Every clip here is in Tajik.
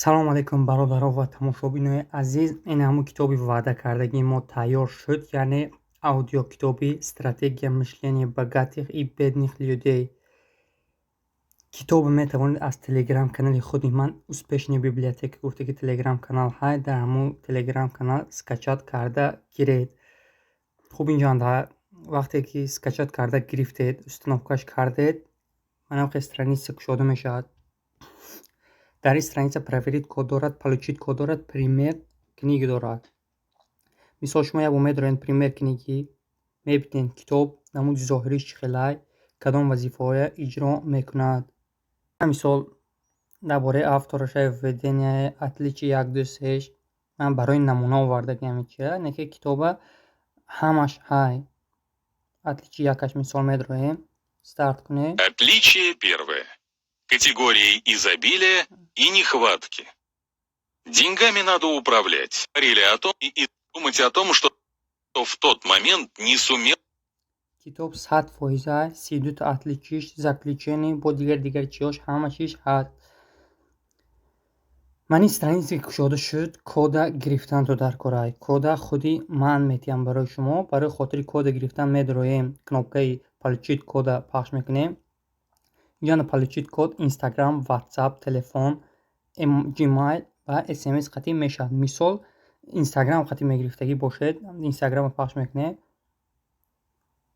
Салом алейкум, бародаро ва тамошобинои азиз. Ин ҳамун китоби ваъдакардагии мо тайёр шуд, яъне аудиокитоби «Стратегия мышления богатых и бедных людей». Китобро метавонед аз телеграм-канали худи ман, «Успешная библиотека» гуфта ки телеграм-канал ҳай, дар ҳамун телеграм-канал скачать карда гиред. Хуб, инҷоанда вақте ки скачать карда гирифтед, установкаш кардед, манавқе страница кушода мешавад. Дар ин страница «Проверить код» дорад, «Получить код» дорад, «Пример книги» дорад. Мисол, шумо як бор медоред «Пример книги», мебинед, китоб намуди зоҳириш чӣ хелай, кадом вазифаҳоя иҷро мекунад. Мисол, дар бораи автораша, введение, отличие як, ду, сеш. Ман барои намуна овардагиам ин не ки китоба ҳамаш ҳай. Отличие якаш, мисол, медроем, старт кунед. Отличие первое. Категории изобилия и нехватки. Деньгами надо управлять. Говорили о том и думать о том, что в тот момент не сумел. Китоб 100%, 32-та отличиш, заключение, бо дигар дигар чиёш, ҳама чиш ҳаст. Ман ин страница ки кушода шуд, кода гирифтанто дар корай. Кода худи ман метиҳам барои шумо. Барои хотири кода гирифтан медроем, кнопкаи «Получить кода» пахш мекунем. Инҷо «Получить код» Инстаграм, Ватсап, телефон, Gmail ва СМС қатъӣ мешавад. Мисол, Инстаграм қатъӣ мегирифтагӣ бошед, Инстаграмро пахш мекунед,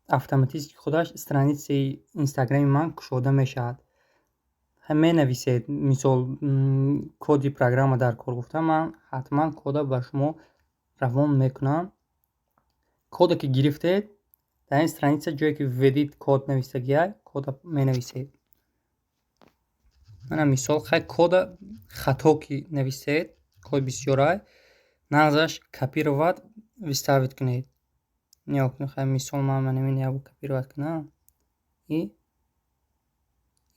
автоматически худаш страницаи Инстаграми ман кушода мешавад. Менависед, мисол, коди программа дар кор гуфта, ман ҳатман кода ба шумо равон мекунам. Кода ки гирифтед, дар ин страница, ҷое ки «Введите код» навистагиай, кода менависед. Мана, мисол, хай, кода хато ки нависед, код бисёрай, нағзаш «Копировать», «Вставить» кунед. Нигоҳ кунед, хай, мисол, ман манамин як копировать кунам и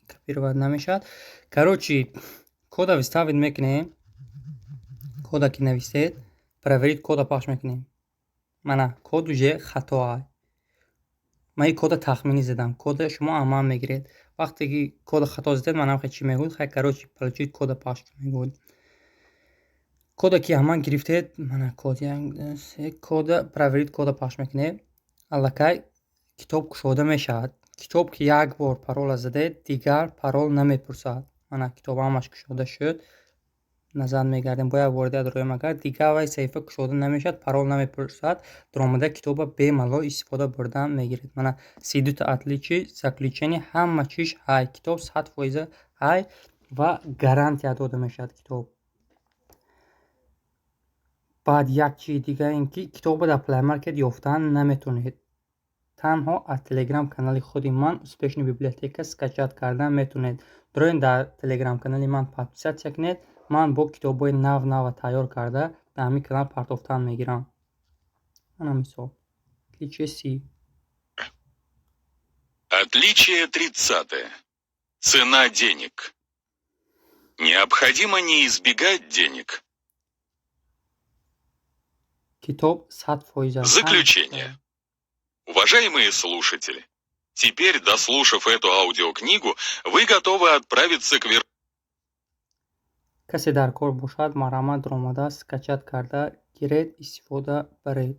копировать намешавад. Короче, кода вставить мекунем. Кода ки нависед, «Проверить кода» пахш мекунем. Мана, код уже хато ай. Ман ин кода тахминӣ задам, кода шумо амал мегиред. Вақте ки кода хато задед, манам хай чӣ мегӯяд? Хай, короче, «Получить кода» пахш мегӯяд. Кода ки ҳаман гирифтед, мана код як, се, кода «Проверить кода» пахш мекунед, аллакай китоб кушода мешавад. Китоб ки як бор парола задед, дигар парол намепурсад. Мана, китоб ҳамаш кушода шуд. Назар мегардем, бо як бори дигар дароем, агар дигар вай саҳифа кушода намешавад, парол намепурсад, даромада китоба бемалол истифода бурдан мегиред. Мана, 32-та отличие, заключение, ҳама чиш ҳай. Китоб 100% ҳай ва гарантия дода мешавад китоб. Баъд як чизи дигар ин ки китобро дар Play Market ёфтан наметавонед. Танҳо аз телеграм-канали худи ман, «Успешная библиотека», скачать кардан метавонед. Дароед, дар телеграм-канали ман подписаться кунед. Ман бо китобҳои нав нава тайёр карда дар ҳамин канал партофтан мегирам. Мана, мисол, отличие си. Отличие 30. Цена денег. Необходимо не избегать денег. Китоб 100%. Заключение. Уважаемые слушатели, теперь, дослушав эту аудиокнигу, вы готовы отправиться к Касе дар кор бошад, марҳамат, даромада скачать карда гиред, истифода баред.